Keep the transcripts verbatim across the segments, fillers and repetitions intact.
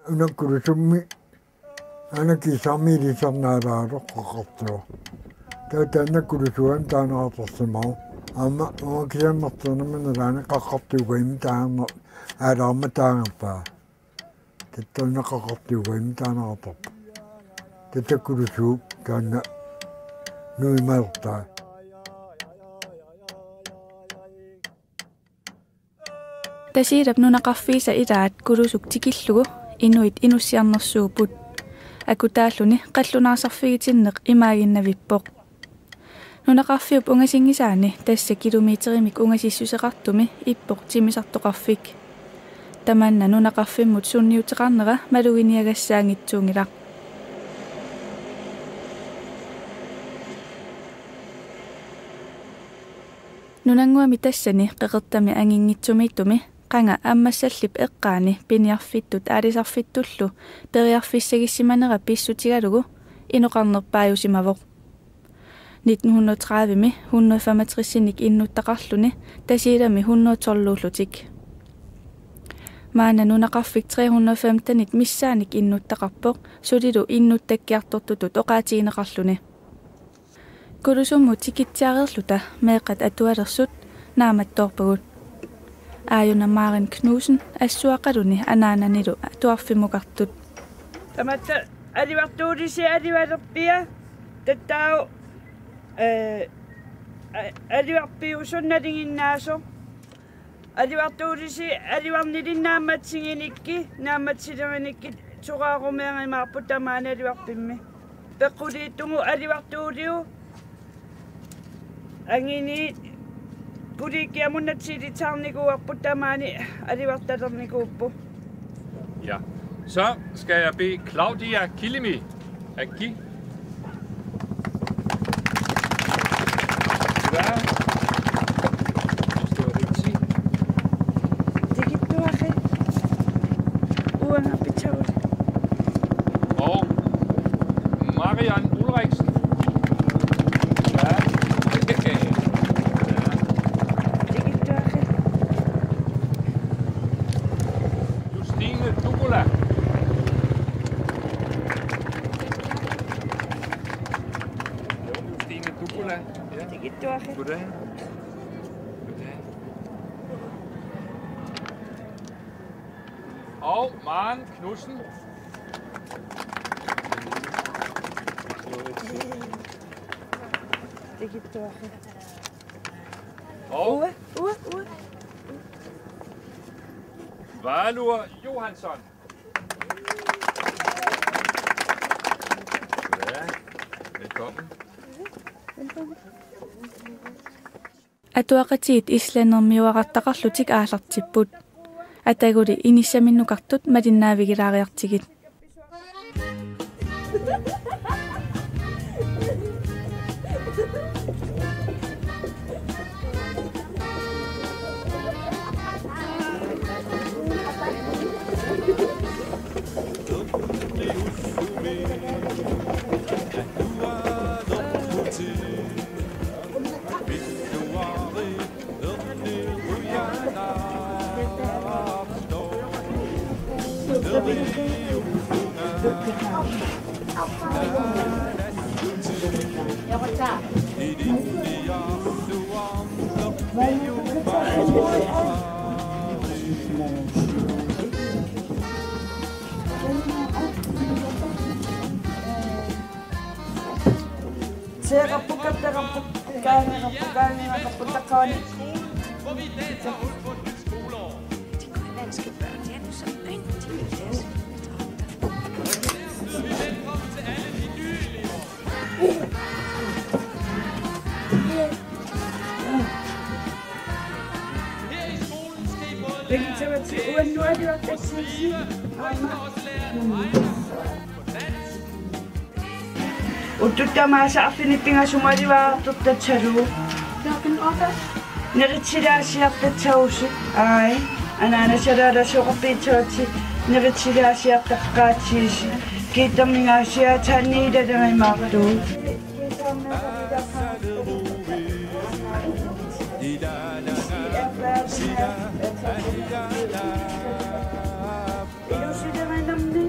Una Kulusummi aana kiisami ilisarnaalaartoq Qaqortuaq. Taava taanna Kulusuani taaneqartarsimavoq. Aamma uanga kisianni artornermut nalaani Qaqortuup uani taaneq-, aalaarmat taaneqarpaa. Taanna Qaqortuup uani taaneqartarpoq. Taava Kulusuup taanna nuimalertaa. Tasiilap nunaqarfiisa ilaat Kulusuk tikillugu inuit inussiarnersuupput. Akutaalluni qallunaasarfigitinneq imaaginnavippoq. Nunaqarfiup ungasinngisaani, tassa kilometerimik ungasissuseqartumi, ippoq timmisartoqarfik. Tamanna nunaqarfimmut sunniuteqarnera maluginiagassaanngitsuunngilaq. Nunannguami tassani qeqertami anginngitsumiittumi qanga ammassallip eqqaani piniarfittut aalisarfittullu periarfissagissimanera pissutigalugu inoqarnerpaajusimavoq. Nitten hundrede tredive-mi hundrede femogtres-inik innuttaqarluni Tasiilami hundrede tolv-uullutik. Maanna nunaqarfik tre hundrede femten-it missaannik innuttaqarpoq, sulilu innuttakkiartortutut oqaatigineqarluni. Kulusummut tikitsiareerluta meeqqat atualersut naammattoorpagut. Aajuna Maren Knudsen assuaqaluni anaananilu atuarfimmukartut. Tamatta alivartuulisi alivalerpia tattaau, eh, a-, alivarpiusunna nalinginnaasoq. Alivartuulisi alivarnilinnaammatsinginikki, naammatsilerinikki, soraarumerimaarput tamaani alivarpimmi. Peqquliittugu alivartuuliu angini puliikkiamunna tiilitaarnikuuarput tamaani alivartalernikuupput. Ja. Så skal jeg bede Claudia Killemi at give. Desværre. Hvis det var det ti. Tikittuaqi. Uanga pitsagut. Og Marian Ulriksen. Ja. Tikittuaqi. Justine Dukkula. Justine Dukkula. Ja. Tikittuaqi. Goddag. Goddag. Og Maren Knudsen. Tikittuaqi. Og Uanga, uanga, uanga. Valur Johansson. Ja, velkommen. Atuaqatigiit islandermiuarartaqarlutik aallartipput. Ataguli inissaminnukartut malinnaavigilaariartigit. Seeqarput, kappeqarput, kaangeqarput, kaangeqarput, taqqaani. De grønlandske børn, de er nu så yndige med deres. Her i skolen skal I både lære at læse, skrive og lære at regne på dansk. Uttut tamaasa arfineq-pingasut alivaartortassalu. Neritsilaasiartassavusi. Ai. Anaanasalaalasoqarpiitsavatsi neritsilaasiartaqqaatsigisi. Kiittarmingaasiaataanni ilalerumaartugut. Ilusilerannammi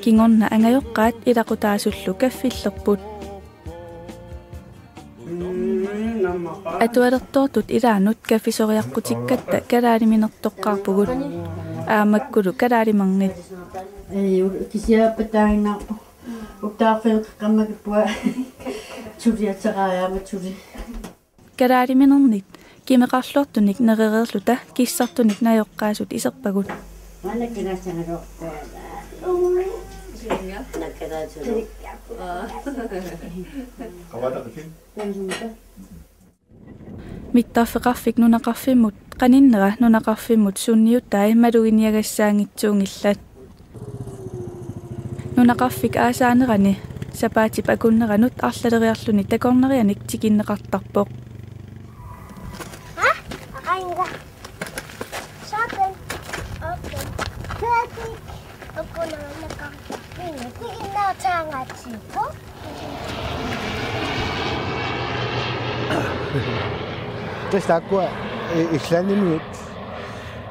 Kingorna angajoqqaat ilaqutaasullu kaffillerput. Atualertoortut ilaannut kaffisoriaqqutikkatta kalaaliminertoqqaarpugut. Aammakkulu kalaalimerngit. Ei, kisianni pataannaarpu. Uttaarfiuteqqammagippua. Tuliatsaraajaama tuli. Kalaaliminernik kimeqarluartunik nerereerluta kissartunik najoqqaasut iserpagut. Maanna kinaassangaluarpaa. Nakkalaatsulu. Mittarfeqarfik nunaqarfimmut qaninnera nunaqarfimmut sunniutai maluginiagassaanngitsuunngillat. Nunaqarfik aasaanerani sapaatip akunneranut arlaleriarluni takornarianik tikinneqartarpoq. Ha? Aqainga. Sådan. Okay. Færdig. Akunneranut. Minge, det er en navn, tager en ret til. Tassa taakkua, eh, Islandimiut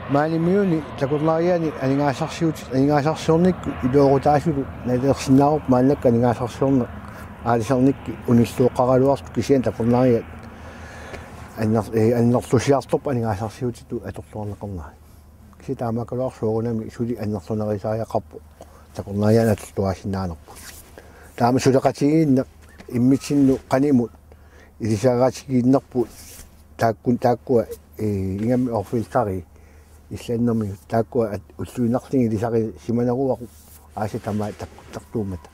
maanimiuni takornarianik aningaasarsiut-, aningaasarsiornikkut iluaqutaasutut nalilersinnaavarput maannakkut aningaasarsiorneq aalisarnikkut unilluoqqaraluartut kisianni takornariat anner-, eh, annertusiartorput aningaasarsiutitut atorluarneqarnerat. Kisianni taamaakkaluartoq soorunami suli annertunerusariaqarpoq takornarianik atortuaasinnaanerput. Taama suleqatigiinneq immitsinnut qanimut ilisariaqatigiinnerput taakkun-, taakkua, eh, ingammik overfilteri Islandimiut taakkua at-, ulluinnarni ilisarisimaneruagut aasiit tamaat takkuttartuummata.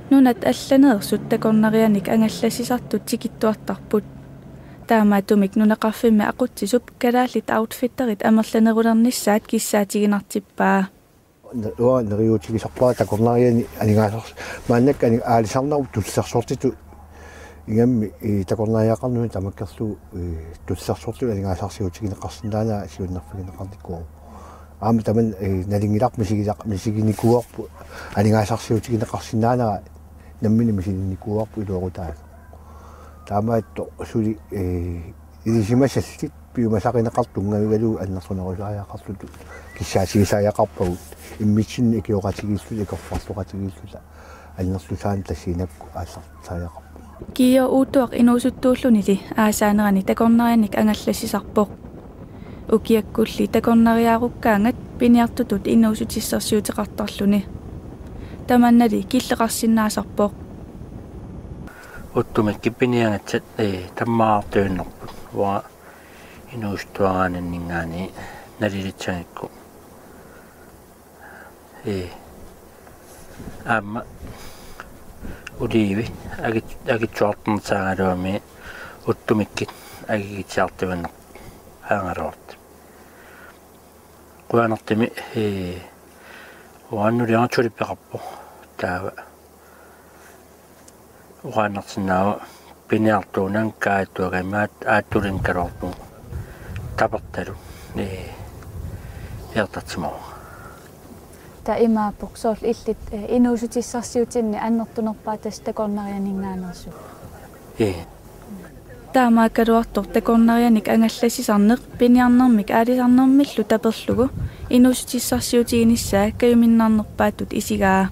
Nunat allaneersut takornarianik angallassisartut tikittuartarput. Taamaattumik nunaqarfimmi aqutsisup kalaallit outfitterit amerlanerulernissaat kissaatiginartippaa. Uanga neriuutigisarpara takornarianik aningaasars-, maannakkut ani-, aalisarnerup tullersortitut ingammik, eh, takornariaqarneri tamakkerlugu, eh, tullersortitut aningaasarsiutigineqarsinnaanera siunnerfigineqarnikuuvoq. Aamma tamanna, eh, nalunngilarput misigilaq-, misiginikuuarput aningaasarsiutigineqarsinnaanera nammineq misilinnikuuarput iluaqutaasoq. Taamaattoq suli, eh, ilisimasallit piumasarineqartut tunngavigalugu annertunerusariaqartutut kissaatigisariaqarpagut immitsinnut ikioqatigiilluta ikorfartoqatigiilluta annertusaaneq tassa inakkut aallartisariaqarpoq. Kiio Uuttuaq inuusuttuullunili aasaanerani takornarianik angallassisarpoq. Ukiakkulli takornariaarukkaangat piniartutut inuussutissarsiuteqartarluni. Tamannali killeqarsinnaasarpoq. Uttumikkut piniagassat, eh, tammaartuinnarput. Uanga inuusuttuaraanninngaanniit nalilissagukku. Ee. Aamma uliivi agit-, agitsuartornissaagaluami uttumikkut agigitsiartuinnarput aagaluartut. Qujanartumik, ee, uannut liangatsulipeqarpoq taava. Oqaannarsinnaavoq piniartuunan kaattuagamiaat aattulinngaluarpugut tapertalu, ee, eqqarsaatigisimavunga. Taava imaappoq soorlu illit, ee, inuussutissarsiutinni annertunerpaat tassa takornarianinngaanneersut. Ee. Taamaakkaluartoq takornarianik angallassisarneq piniarnermik aalisarnermillu taperlugu inuussutissarsiutiginissaa kajuminnarnerpaatut isigaa.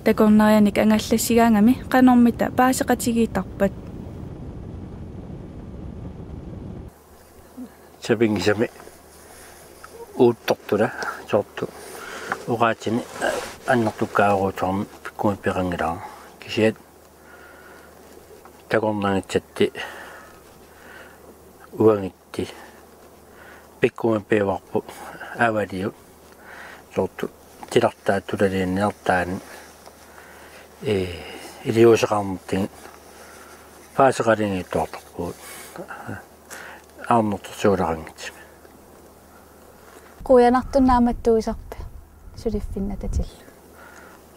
Takornarianik angallassigaangami qanormita paaseqatigiittarpat. Sapinngisamik uuttortula soorlu oqaatsini annertukkaaruutormi pikkumapeqanngilara. Kisianni takornariassat uangattaaq pikkumapeqarput avaliut soorlu titartaat tulalianniartaani, ee, iliuuseqarnertut paaseqalerniartuartarpugut. Arnertorsuuleqanngitsumik. Qujanartuinnarmat tuusarpi suliffinnatatillu.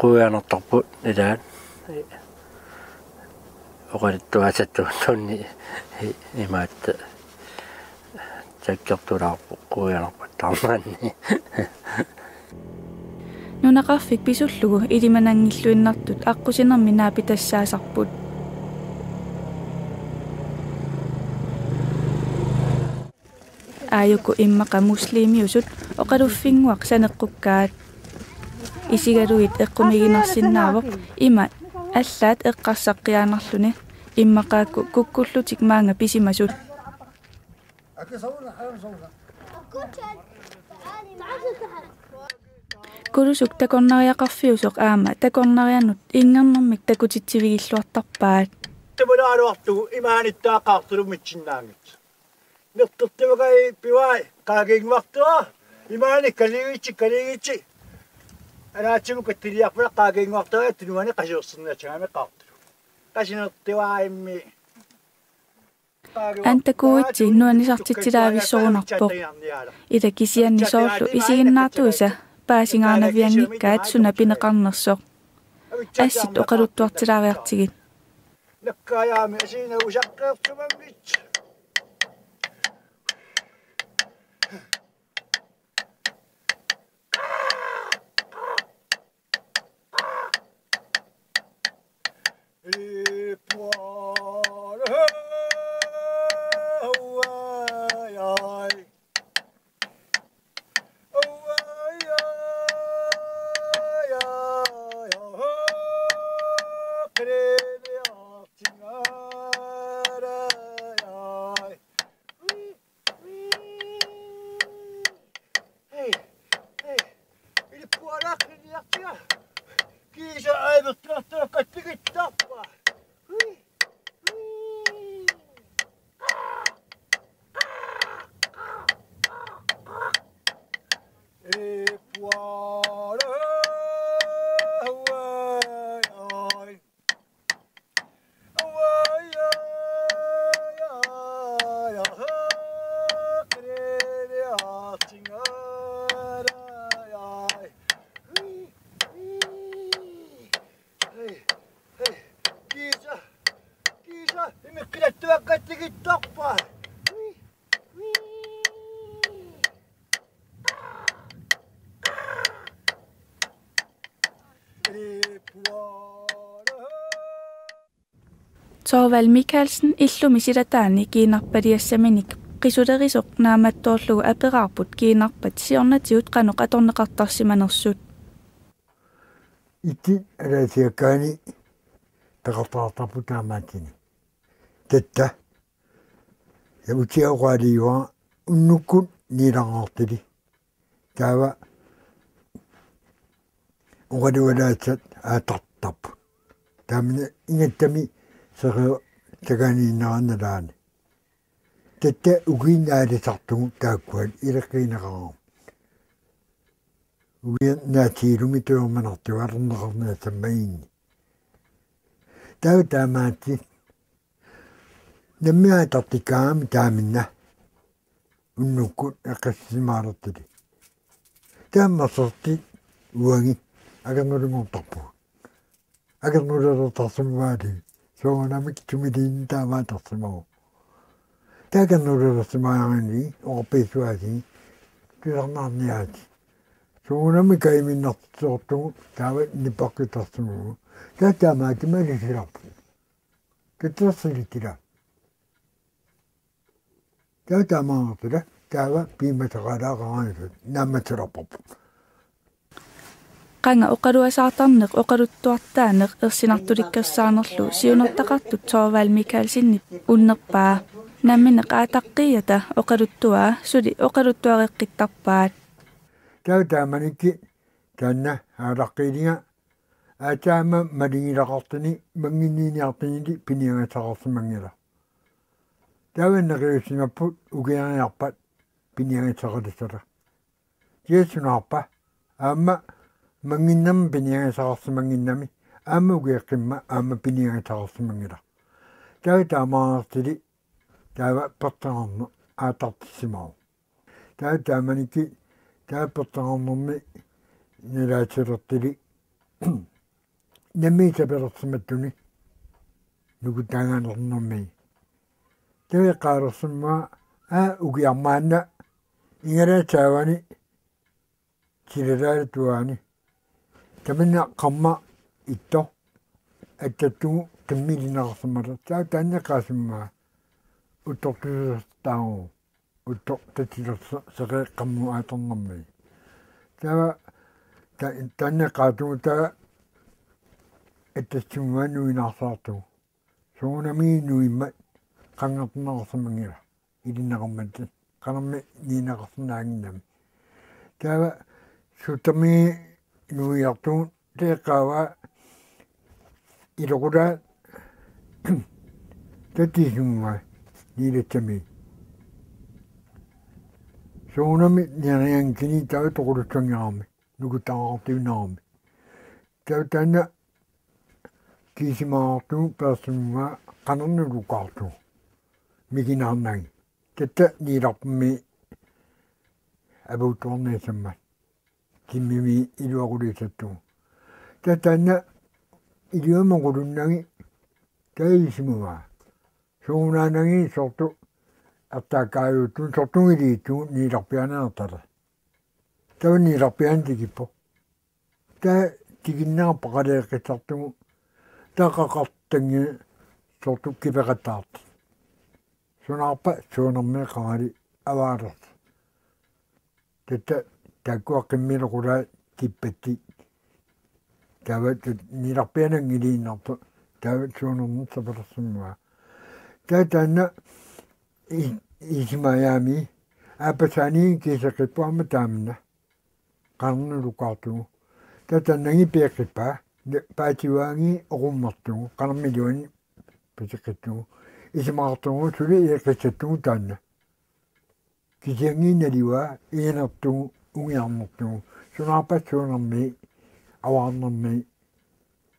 Qujanartarput ilaat. Oqaluttuassatut tunni imaattut sakkortulaarpoq quianarput taamaanni. Nunaqarfik pisullugu ilimananngilluinnartut aqqusinermi naapitassaasarput. Aajuku immaqa musliimiusut oqaluffinnguaq saneqqukkaat. Isigalugit eqqumiiginnarsinnaavoq ima allaat eqqarsaqqiaannarluni, immaqaakku kukkullutik maanga pisimasut. Kulusuk takornariaqarfiusoq aamma takornarianut inngernermik takutitsivigilluartarpaat. Tamalaaruartugu imaanittaaqaartulumitsinnaanngit. Nertertuagai piuai qaagiinnguartua. Imaani kaliivitsi kaliivitsi. Anaatsimut kattiliarpara qaagiinnguartua tunuani qasiorserniassagaami qaartulu. Qasinertuaimmi. Antakuuitsi nuannisartitsilaavissorunarpoq. Ila kisianni soorlu isiginnaartuisa paasingaanavianngikkaat suna pineqarnersoq. Assit oqaluttuartilaariartigit. Nakkaajaami asiina usaqqeertumanngit. Hey, hey. Ilippualaaqqinngiartiga. Kiisa aivertuartuakkattigittarpa. Hui. Hui. Ilippuala. Ai, ai. Thorvald Michaelsen illumi silataani kiinarpaliassaminik qisulerisoq naammattoorlugu aperaarput kiinarpat siornatigut qanoq atorneqartarsimanersut. Itsit alaasiakkaani peqartartarput taamaattini. Tatta. Ja utia oqaaliua unnukkut niilangaartili. Taava oqalualaassat aattartarput. Taamani ingattami serio takaniinnera nalaani. Tatta ukiinnaalisartugut taakkuat ileqqiineqarama. Ukiinnaatiilumi tuormanartualerneqarniassammaginni. Taava taamaattit. Nammineq aattartikkaangami taaminna. Unnukkut eqqassisimaalertili. Taamaasertik uangi akernulinngortarpugut. Akernulilertarsimavaali. Soorunami kitsumiliin taamaattarsimavoq. Taava akernulilersimaariarluni oqarpiissuaasiit tusarnaarniaat. Soorunami kajuminnartorsuugut taava nippaqqittarsimavugut. Taava taamaattumik alisilarput. Tatersilitila. Taava taamaannertila, taava piumasaqalaaqaraangasut naammassilerparput. Qanga oqaluasaartarneq oqaluttuartaaneq ersinartulikkersaarnerlu siunertaqartut Thorvald Michaelsenip unnerpaa. Nammineq aataqqiata oqaluttuaa suli oqaluttuareqqittarpaat. Taava taamanikkut taanna aataqqiilinga aatsaat aamma malinngilaqartuni mannginniiniartunili piniagassaqarsimanngilaq. Taava neqiussimapput ukiariarpat piniagassaqalissara. Kisianni sunaarpa aamma mannginnermi piniagassaqarsimannginnami aamma ukioqqimmat aamma piniagassaqarsimanngilaq. Taava taamaartili taava perteqarneq aattartissimavoq. Taava taamanikkut taava perteqarnermi nalaatsilertili nammineq sapilersimattuni. nukutaanganernermi. Taava eqqaalersimavaa, aa, ukiarmaanna ingalaa taavani silalaalatuaani. Tamanna qamma ittoq attattugu qimmilineqarsimasoq. Taava taanna eqqaasimavaa, uttortussaasartaaruvoq. Uttoq tatilerseqeqqammu aatornermi. Taava ta-, taanna eqqaatigut taava attassimavaa nuinaarsaartugu. Soorunami nuimmat qangartinneqarsimanngilaq. Ilinneqarmat qanormi niineqarsinnaannginnami. Taava suutami nuiartugut taava eqqaavaa iloqulaat tatiisumma niilatsami. Soorunami niarianngikkiga taava toqulussanngikkaluarami, nukutaaqartuinnarami. Taava taanna kiisimaartugut peersimavaa qanernukaartugut mikinaarnagit. Tatta niilarpimmi apuuttuarnissammat. Timmimi iluaquliisattugut. Taava taanna iluamut oqalunnagit taava iisimavaa. Soorunami soorlu artaakkaajuttugut soorlu iliittugut niilarpiaaniartara. Taava niilarpiaani tikippoq. Taava tikinneqarpoq qaleeqqissartugut. Taava qaqartanngi soorlu kipeqattaartoq. Sunaarpa suunermi qangali avaalersoq. Tatta taakkua qimmiliqulaat tippattit. Taava tut-, niilarpiaani anngiliinnartoq. Taava suunernersoq sapalersimavaa. Taava taanna i-, iisimajaami aappassaani kiiseqqippoq aamma taamna. Qanernukaartugut. Taava taannagit peeqqippaa, ne-, paasivaagit oqummertugut, qanermi iluani paseqqittugut. Isumaqartugut suli eqqissattugut taanna. Kisianni nalivaa iinertugut, ungiarnertugut. Sunaarpa suunermi, avaarnermi,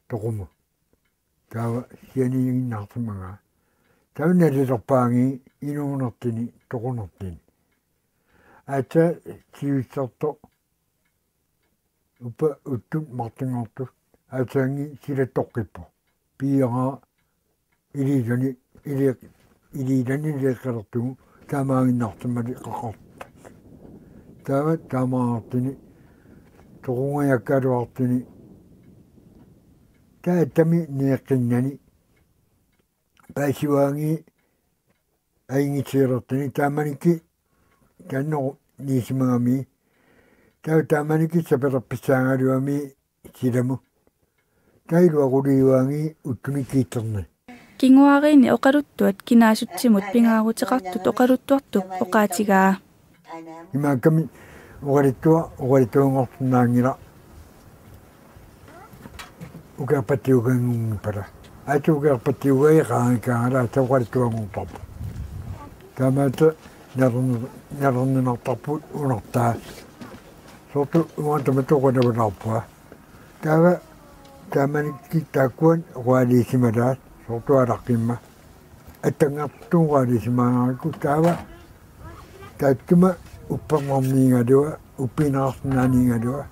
toqumut. Taava sianiiginnarsimagaa. Taava nalilerpaagit inuunertini, toqunertini. Aatsaat siussartoq uppa uttut martinngortut aatsaanni silattoqqippoq. Piiaraa iliilani, ili-, iliilani ileqqalertugut taamaaginnarsimalli qaqartat. Taava taamaartuni toqungajakkaaluartuni. Taava attami neeqqinnani paasivaagit ajunngitsuulertuni taamanikkut taanna niisimagami. Taava taamanikkut sapalerpissaagaluami silamut. Taava iluaquliivaagit uttuni kiitterni. Kinguaariinni oqaluttuat kinaasutsimut pingaaruteqartut oqaluttuartup oqaatigaa. Imaakkami oqaluttuaq, oqaluttuanngorsinnaanngilaq. Ukiarpatiukanngunngippat. Aatsaat ukiarpatiugai qaangiikkaangata aatsaat oqaluttuanngortarpoq. Taamaattoq nalorn-, nalorninartarput unartaa. Soorlu uanga tamatta oqalualaarpunga. Taava taamanikkut taakkua oqalualiisimalaat soorlu alaqqimma. Attanngortuugaluarisimaarukku taava taassuma uppernarniigalua, uppiinnarsinnaaniigalua,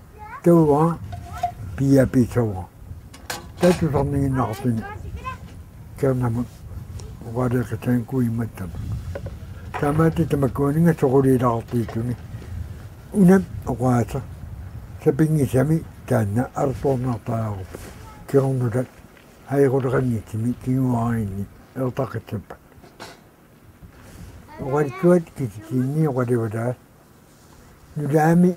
taava piiaapissavara. Taava tusarniiginnartuni. Kernamut oqalueqissaanngikkuit imaattumik. Taamaattoq tamakkuuninga soquliilaartiitsuni. Una oqaaseq sapinngisamik taanna alertoorniartariaqarpoq. Kingornutat ajoquleqanngitsumik kinguaariinni ertaqissappat. Oqaluttuat kisitsinni oqalualaat nulaami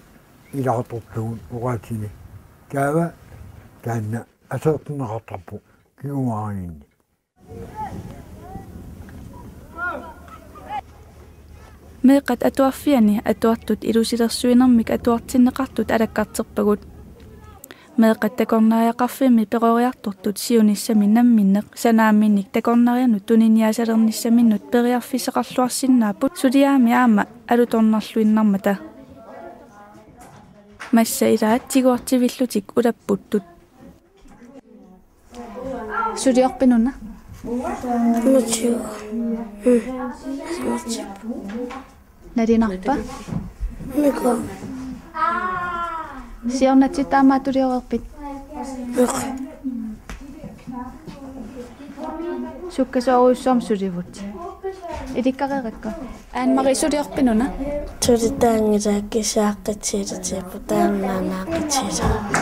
ilaartortugut oqaatsini. Taava taanna aserorneqartarpoq kinguaariinni. Meeqqat atuarfianni atuartut ilusilersuinermik atuartinneqartut alakkarterpagut. Meeqqat takornariaqarfimmi peroriartortut siunissami namminneq sanaaminik takornarianut tuniniaasalernissaminnut periarfissaqarluarsinnaapput suliaami aamma alutornarluinnarmata. Massa ilaat tiguartivillutik ulapputtut. Suliorpit una? Matiu. Mm. Matiu. Nalinarpa? Mika. Siornatigut taama tulioreerpit? Mika. Sukkasoorujussuarmik sulivut. Ilikkareerakku. Anne-Marie, suliorpit una? Suli taanna kisiat aaqqissuullutik, taanna naaqissuullutik.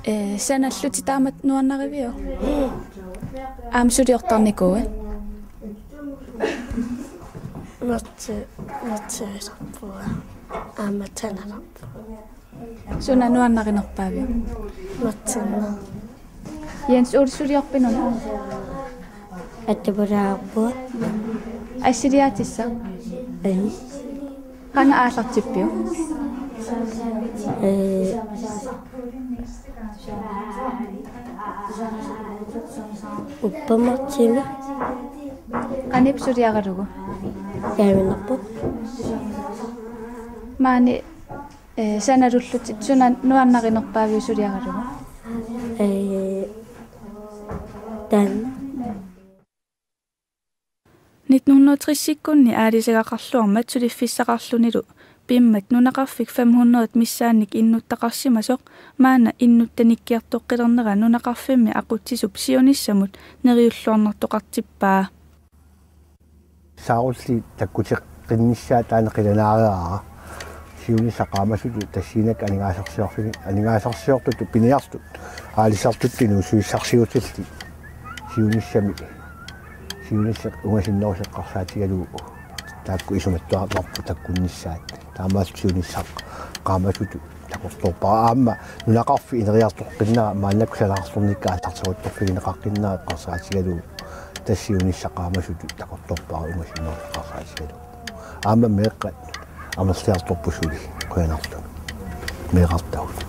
Eh, sanallutit taamatut nuannariviuk? Aamma suliortarnikuuit? Matsi, matsi isarpua. Aamma tanalarpua. Suna nuannarinerpaaviuk? Matsinna. Jens Ole, suliorpit una? Attapalaarpua. Assiliaatissaq? Ai. Qanga aallartippiuk? Eh, uppamartimi. Qanip suliaralugu? Jaavinarpoq. Maani, eh, sanalullutit suna nuannarinerpaaviuk suliaralugu? Eh, taanna. Nitten hundrede og tres-ikkunni aalisagaqarluarmat suliffissaqarlunilu pimmat nunaqarfik fem hundrede missaannik innuttaqarsimasoq maanna innuttanikkiartoqqilernera nunaqarfimmi aqutsisup siunissamut neriulluarnartoqartippaa. Saarulliit takkuteqqinnissaat taanna qilanaariarpara. Siunissaq qaamasutut tassaaginnakku aningaasarsiorfigi-, aningaasarsiortutut piniartutut aalisartutut inuussutissarsiutillit. Siunissami, siunissaq ungasinnerusoq eqqarsaatigalugu taakku isumattuartarput takkunnissaat. Taamaattumik siunissaq qaamasutut takorloorpara. Aamma nunaqarfik ineriartoqqinnera maannakkut sanartornikka aallarteruttorfigineqaqqinnera eqqarsaatigalugu tassa siunissaq qaamasutut takorloorpara ungasinnerusoq eqqarsaatigalugu. Aamma meeqqat amerliartorput suli qujanartumik meeqqartagut.